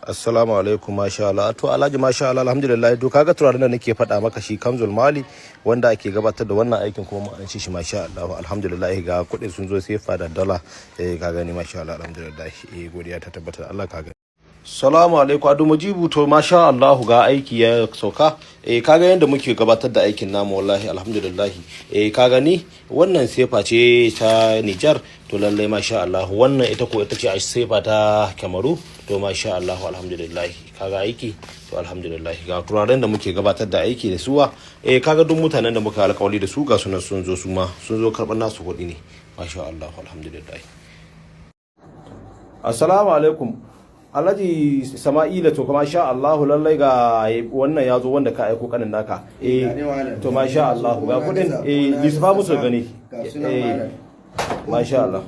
Assalamu alaikum, masha Allah. To Alhaji, masha Allah, alhamdulillah. To kaga turaren da nake faɗa maka, shi Kamzul Mali wanda ake gabatar da wannan aikin, kuma mun an shi, masha Allah, alhamdulillah. Ga kuɗin sun zo sefa da dala. Eh, ka gani, masha Allah, alhamdulillah. Eh, godiya ta tabbatar Allah, ka gani. Salamu alaikum, Ado Mujibu. To masha Allah, ga aiki ya sauka. Eh, kaga yadda muke gabatar da aikin namu, wallahi alhamdulillah. Eh, ka gani, wannan sefa ce ta Nijar. To lallai masha Allah, wannan ita ko ita ce a sefa ta Kamaru. To masha Allah, alhamdulillah, kaga aiki. To alhamdulillah, ga turaren da muke gabatar da aiki da suwa. Eh, kaga duk mutanen da muka alƙawari da su, ga sunan sun zo, su ma sun zo karɓar nasu kuɗi ne. Masha Allah, alhamdulillah. Assalamu alaikum, Alhaji Sama'ila. To kuma sha Allahu, lallai ga wannan ya zo wanda ka aiko kanin naka. Eh, to masha Allah, ga kudin. Eh, lissafa musu gani. Eh, masha Allah.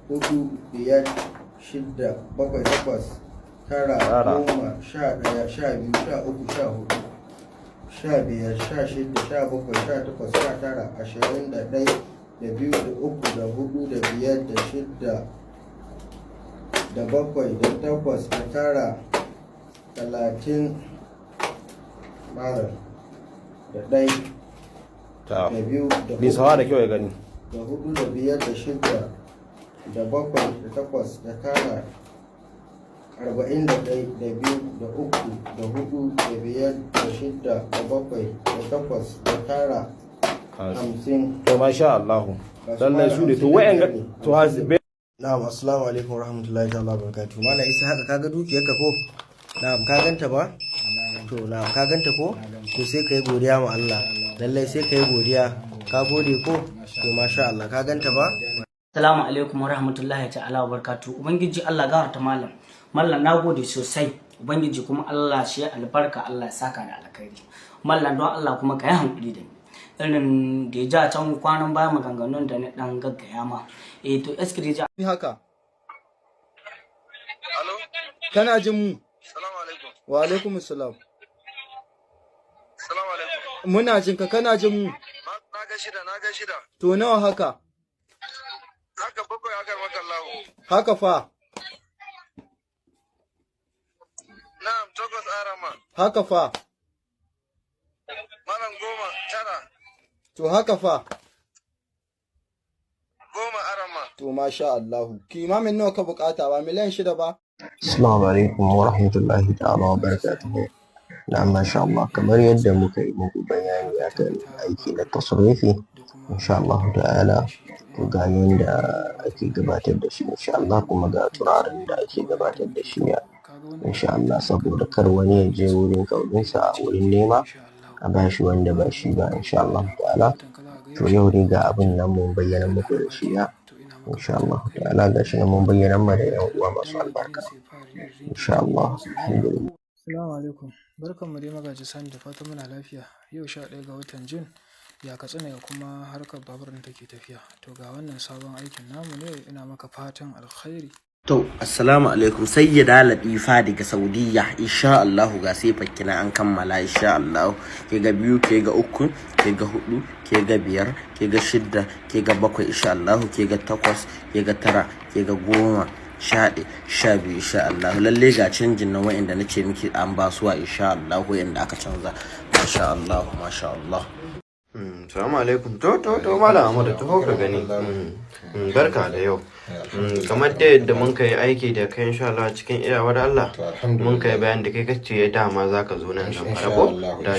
Hudu, biyar, shidda, bakwai, takwas, tara, 10, 11, 12, 13, 14, 15, 16, 17, 18, 19, 20, da ɗai, da biyu, da uku, da hudu, da biyar, da shidda, da bakwai, da takwas, da tara, 30, malam, da ɗai, da biyu, da Lissafa da kyau ya gani. Da hudu, da biyar, da shidda, da bakwai, da takwas, da tara, 41, da biyu, da uku, da hudu, da biyar, da shidda, da bakwai, da takwas, da tara, 50. To masha Allah, lallai su ne. To wayan to Na'am, assalamu alaikum warahmatullahi ta'ala barakatuh. Malam Isa, haka kaga dukiyarka ko? Na'am, ka ganta ba? To na'am, ka ganta ko? To sai kai godiya ma Allah. Lallai sai kai godiya. Ka gode ko? To masha Allah, ka ganta ba? Assalamu alaikum wa rahmatullahi ta'ala wa barakatuh. Ubangiji Allah gafarta malam. Mallam, na gode sosai. Ubangiji kuma Allah shi ya albarka, Allah ya saka da alkhairi. Mallam, don Allah kuma ka yi hankuri da ni. Irin da ya ja can kwanan baya, maganganun da na dan gaggaya ma. Eh, to eske ja Haka. Kana jin mu? Salamu alaikum. Wa alaikum salam. Salamu alaikum. Muna jin ka, kana jin mu? Na ga shida, na ga shida. To nawa haka? Haka bakwai, haka maka lahu. Haka fa? Na'am, takwas, arama. Haka fa? Malam, 10, tara. To haka fa? 10, arama. To masha Allahu. Kimamin nawa ka bukata, ba miliyan 6 ba? Assalamu alaikum wa rahmatullahi ta'ala wa barakatuhu. Na'am, masha Allah, kamar yadda muka yi muku bayani akan aiki na tasrifi, insha Allah ta'ala, to ga yanda ake gabatar da shi insha Allah, kuma ga turaren da ake gabatar da shi insha Allah, saboda kar wani ya je wurin kaurinsa a wurin nema a bashi wanda ba shi ba insha Allah ta'ala. To yau dai ga abin nan mun bayyana muku da shi ya insha Allah ta'ala, ga shi nan mun bayyana ma da 'yan uwa masu albarka insha Allah, alhamdulillah. Assalamu alaikum. Barkanmu dai, Magaji Sani, da fatan muna lafiya. Yau 11 ga watan June, ya Katsina, ya kuma harkar babur ɗin take tafiya? To ga wannan sabon aikin namu ne, ina maka fatan alkhairi. To, assalamu alaikum, Sayyida Latifa daga Saudiya, insha Allah ga sai kina an kammala insha Allah. Ke ga biyu, ke ga uku, ke ga hudu, ke ga biyar, ke ga shidda, ke ga bakwai insha Allah, ke ga takwas, ke ga tara, ke ga 10, 11, 12 insha Allah. Lalle ga canjin nan wa'inda na ce miki an basuwa insha Allah, wa'inda aka canza. Masha Allah, masha Allah. Salamu alaikum. To, Malam Ahmadu, taho ka gani. Barka da yau. Kamar da yadda mun kai aiki da kai insha Allah, cikin iyawar Allah. Mun kai bayan da kai kace ya dama zaka zo nan Zamfara ko? Da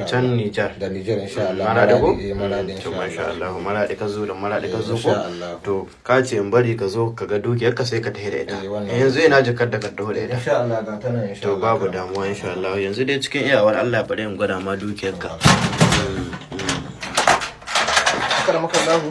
can Nijar. Da Nijar insha Allah. Maradi ko? Eh, Maradi. To Insha masha Allah. Allah, Maradi ka zo, da Maradi ka zo Insha ko? Allah. To ka ce in bari ka zo ka ga dukiyar ka sai ka tafi da ita. Eh, wannan. Yanzu ina jakar da ka taho da ita? Insha Allah ga tana insha To Allah. babu damuwa insha Allah. Yanzu dai cikin iyawar Allah bari in gwada ma dukiyar ka. Akramakallahu.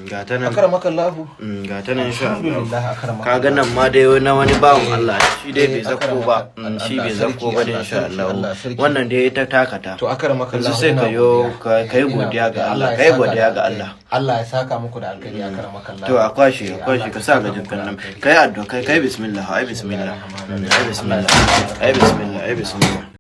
Ga ta nan. Akramakallahu. Ga ta nan insha Allah. Alhamdulillah, akramakallahu. Kaga nan ma dai na wani bawan Allah shi dai bai Eh, zakko ba. Shi bai zakko ba da Allah insha sarki, Allah. Allah sarki. Wannan dai ita takata. To akramakallahu. Yanzu sai ina ka yo godiya. ka kai Ina godiya ga Allah, ya kai saka godiya da ga alkhairi. Allah. Allah ya saka muku da alkhairi, akramakallahu. To a kwashe, a Eh, kwashe Allah ka ya sa ga saka muku jikan da nan. alkhairi. Kai addu'a, kai kai bismillah, ai bismillah. Ai bismillah. Ai bismillah, ai bismillah.